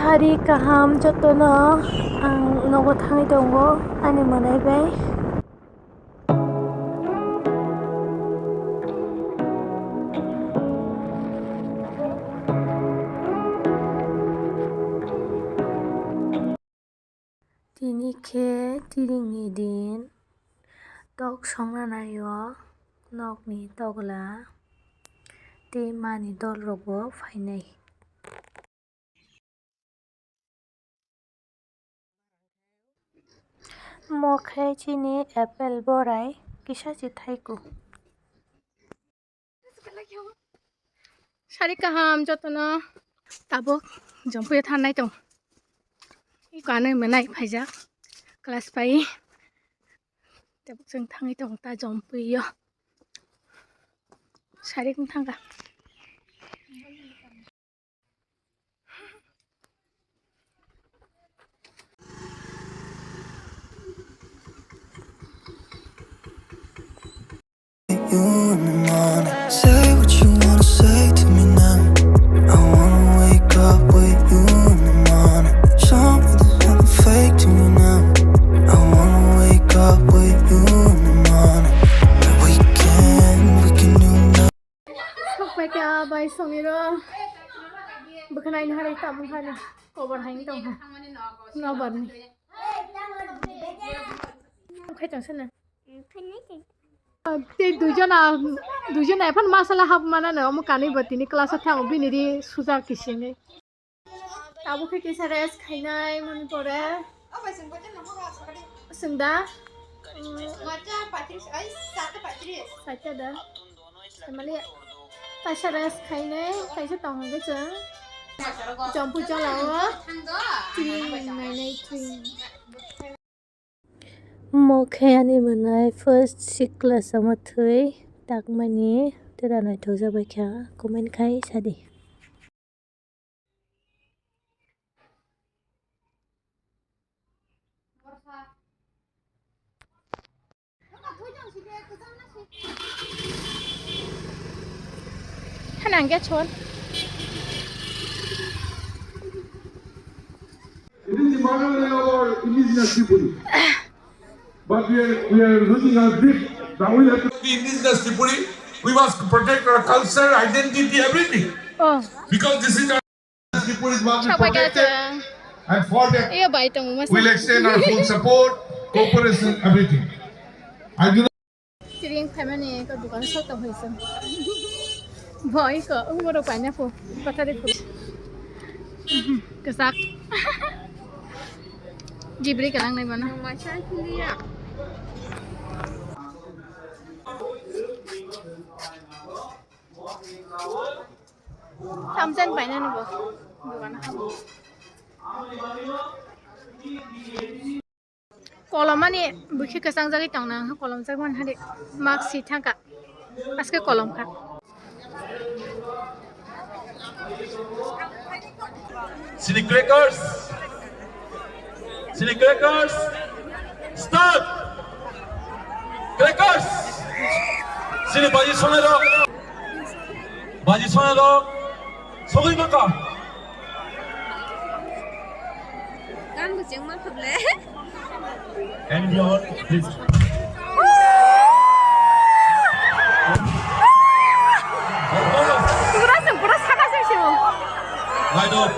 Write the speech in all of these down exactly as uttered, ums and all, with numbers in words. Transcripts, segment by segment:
Sari kaham jotono ang nogo thangwi tongo ani mwnai bai. Tini khe tiringni din, tok songna naio nokni togla tei mani dolrokbo phainai. Mo khe chini apple borai kisa se thaiku. Sari kaham jotono tabuk jompuio thangnai tong. Iko ano mwnai phaijak class pai. Tabuk chwng thangwi tong ta jompuio. Sari wng thangkha. You in the morning. Say what you wanna say to me now. I wanna wake up with you in the morning. Something's happening fake to me now. I wanna wake up with you in the morning. We can, we can do nothing. Sok pai kha bai songiro. Bwkhwnai nahari tamung khani. Kobar hai tong ha. Nobar ni. Khai tong sana. Tei duijona, duijona ephano masala hap manano omo kanwi bo tini class o thango bini ri sujak kisingwi. Tabuk khe kisa rest khainai mani pore. Swng da? Saita da. Mali kaisa rest khainai, kaisa tong hwnkhe chwng jompu jolao tring nainai tring. Mo khe ani mwnai first six class o thwi takmani tera naithokjak bai kha, comment khai sadi. Hanang ge chon. It is the motherland of our indigenous people. But we are, we are losing our grip. Now we have to be indigenous Tripuri. We must protect our culture, identity, everything. Oh. Because this is our Tripuri must be protected and for that, we'll extend our full support, cooperation, everything. I do not Tring phaimani eko dukan sokta hoise. Bo eko umoro paina pho, pathari pho. Kesak. Jibri kelang nai bono. Tamsen paina ni bo. Dukan. Kolomani bwkhe kwchangjagwi tongna, ang kolomjak man hari. Mask si thangkha. Aske kolom kha. Sini crackers. Sini crackers. Start. Crackers. Sini baji sonai rok. Baji sonai rok. Sogwi maka. Gan bo chengma khaple. Can we all please? Pura se, pura saka se se. Line up.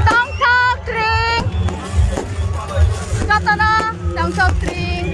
Tongthok tring. Jotono tongthok tring.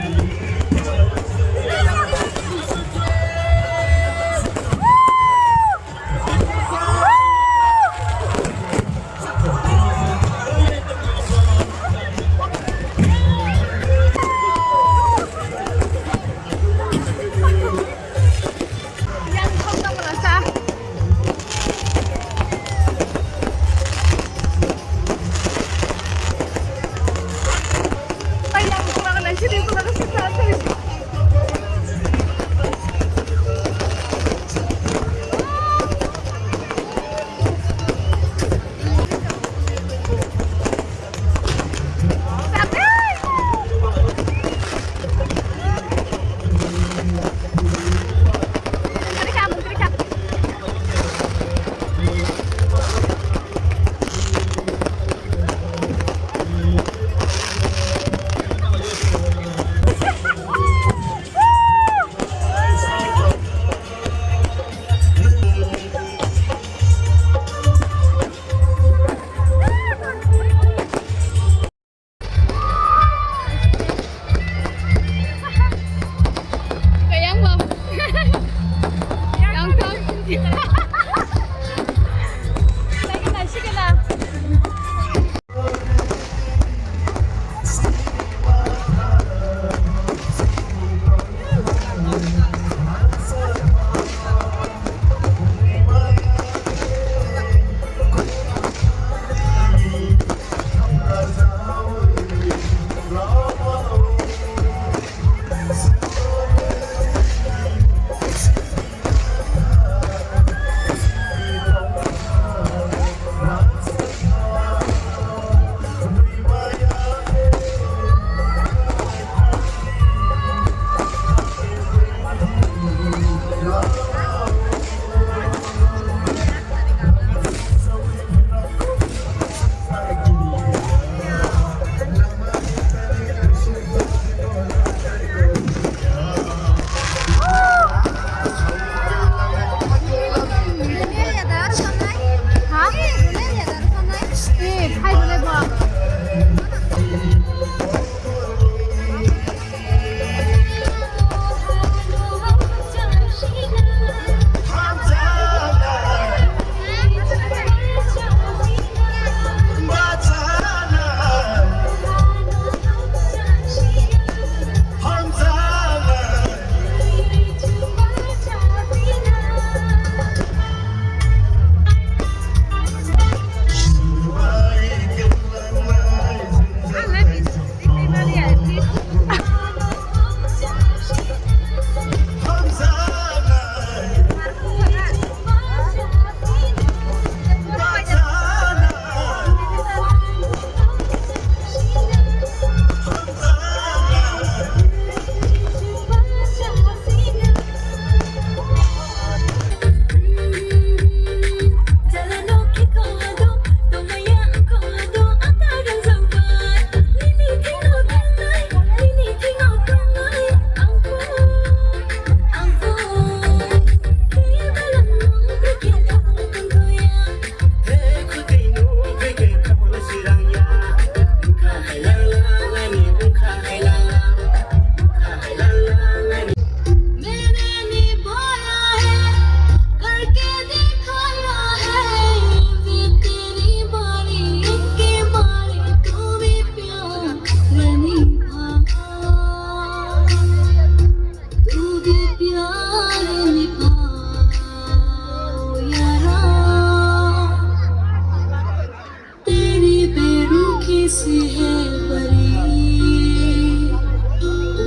तेरी बेरुखी सी है परी,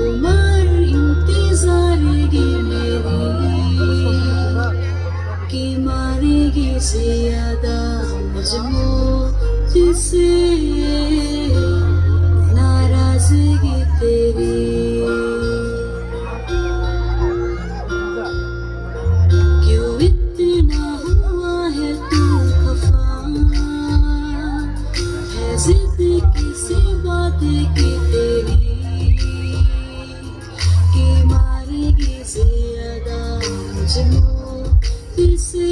उम्र इंतजार की मेरी, कि मारेगी ज्यादा मुझे मौत से नाराजगी तेरी। क्यों इतना हुआ है तू खफा, है जिद किसी बात की तेरी, कि मारेगी ज्यादा मुझे मौत से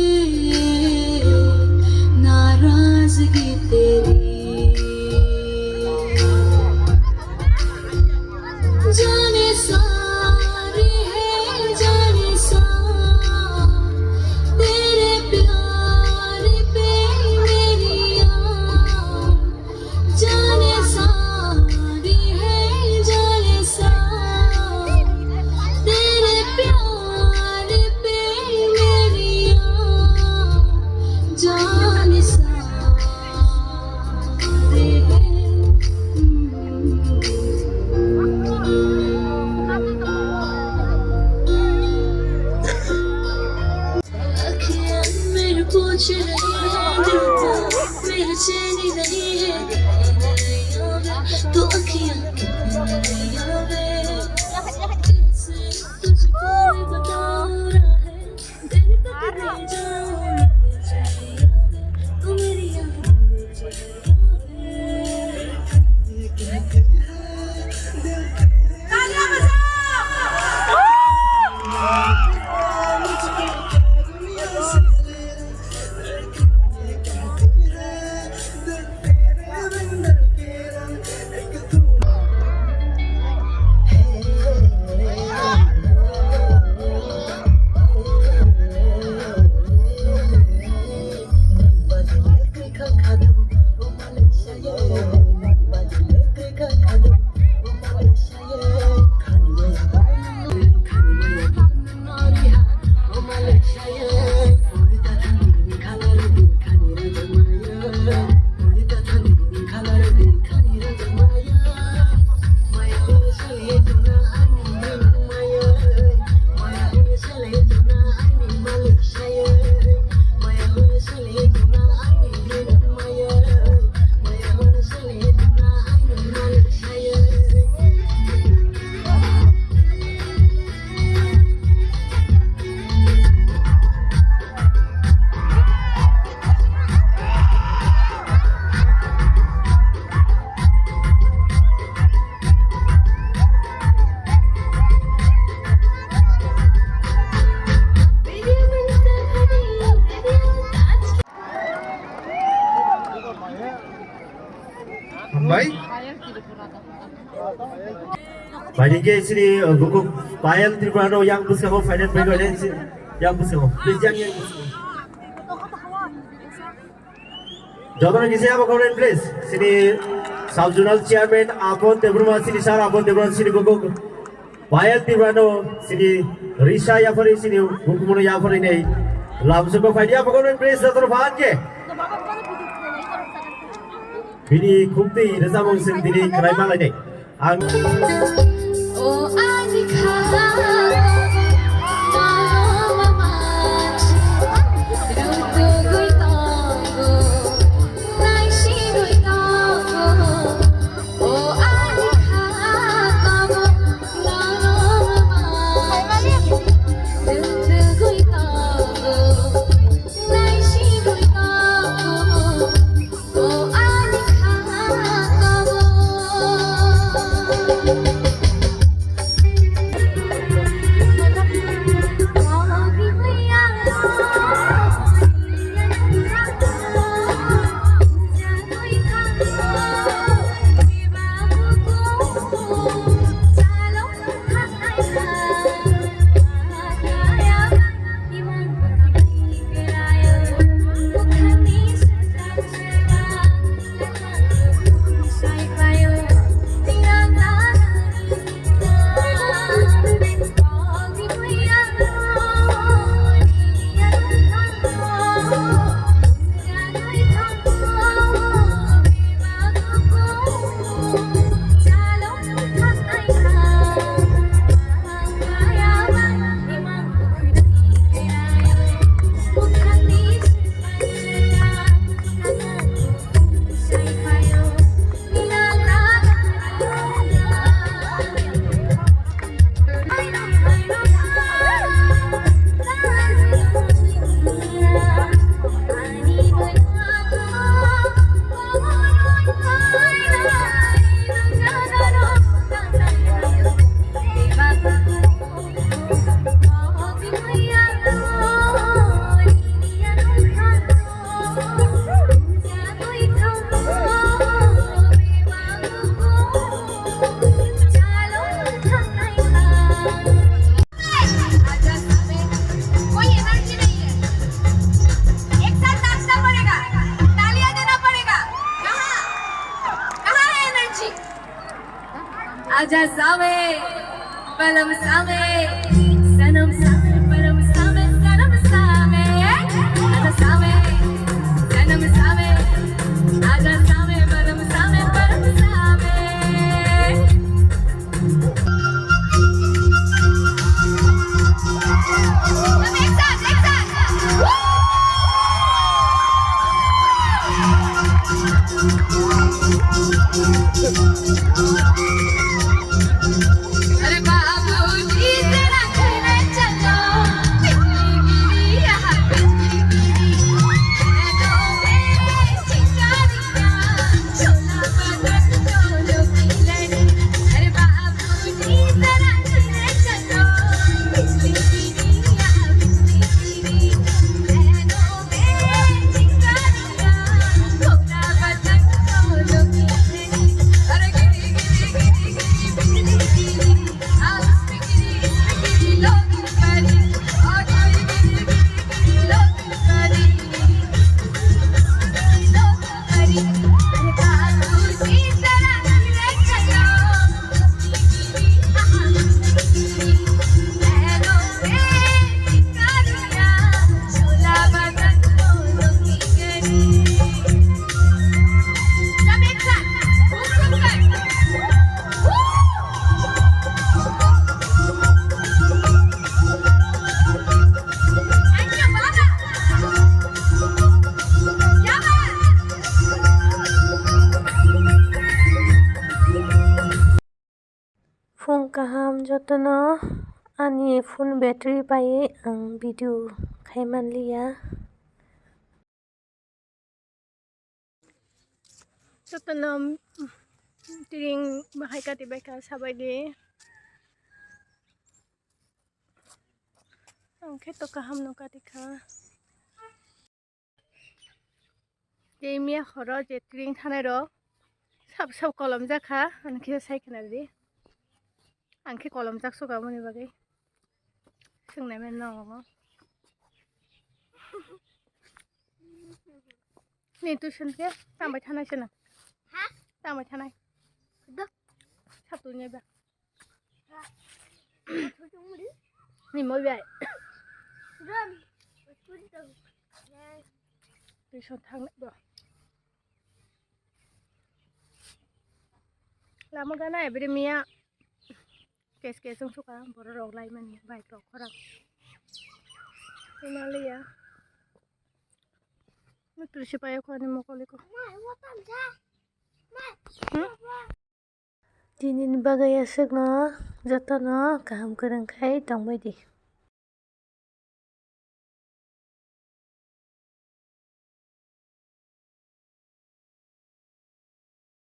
नाराजगी तेरी। जाने सारी है, जाने सा, तेरे प्यार पे मेरी आँख। जाने सारी है, जाने सा, तेरे प्यार पे मेरी आँख। जाने सारी है। अखियाँ मेरे पूछ रही है दिल को, मेरी चैन नहीं है। तू अखियाँ क्यों नहीं आवे? कैसे तुझको मैं बता रहा है, दिल तक ले जाऊँ मैं, चली आवे। तू मेरी याद में चली आवे। Bai. Bai, hingke sini, uh, buku Payal Tripura no yang bwskango final bai bai sini yang bwskango. Please, yang, yang bwskango. Jotono kisa abo comment, please. Sini sub zonal chairman Apon Debbarma, sini sir Apon Debbarma, sini buku Payal Tripura no sini risa yapharwi sini bukumono yapharwi nei. Lamsuko phaidi abo comment, please, jotono phan ke. Bini khumtwi rwchapmung chwng tini khwnai ma lainai. Ang O ani kha, mama, mama, rutugwi tongo, naisigwi tongo. O ani kha, mama, mama, rutugwi tongo, naisigwi tongo. कोई एनर्जी नहीं है। एक साथ नाचना पड़ेगा, तालियां देना पड़ेगा। कहाँ, कहाँ है एनर्जी? आजा सामे, बलम सामे, सनम सामे, बलम सामे, सनम सामे। आजा सामे, सनम सामे, आजा सामे, बलम सामे, बलम सामे। Phung kaham jotono, ani phone battery bai ang video khai manliya. Jotono tiring bahai kati bai kha sabai di. Ang khe to kaham no kati kha. Tei miya horo je tiring thanai rok Sab sab kolom jakha, ang khe sai khna di. Ang khe kolom jak suka mani bagwi. Swngnai mani no omo. Ni tuition khe tangbai thanai seno. Ha? Tangbai thanai. Do. Sab tuni ba. Ni moi bai. Tuition thangnai bo. Lama gana ebri miya. Kes kes wng suka borok rok lai mani bike rok khorang. Himalaya. Mitri se payo ko ani mokol iko. Hmm? Tini ni bagwi aswkno jotono kaham kwrwng khai tongbai di.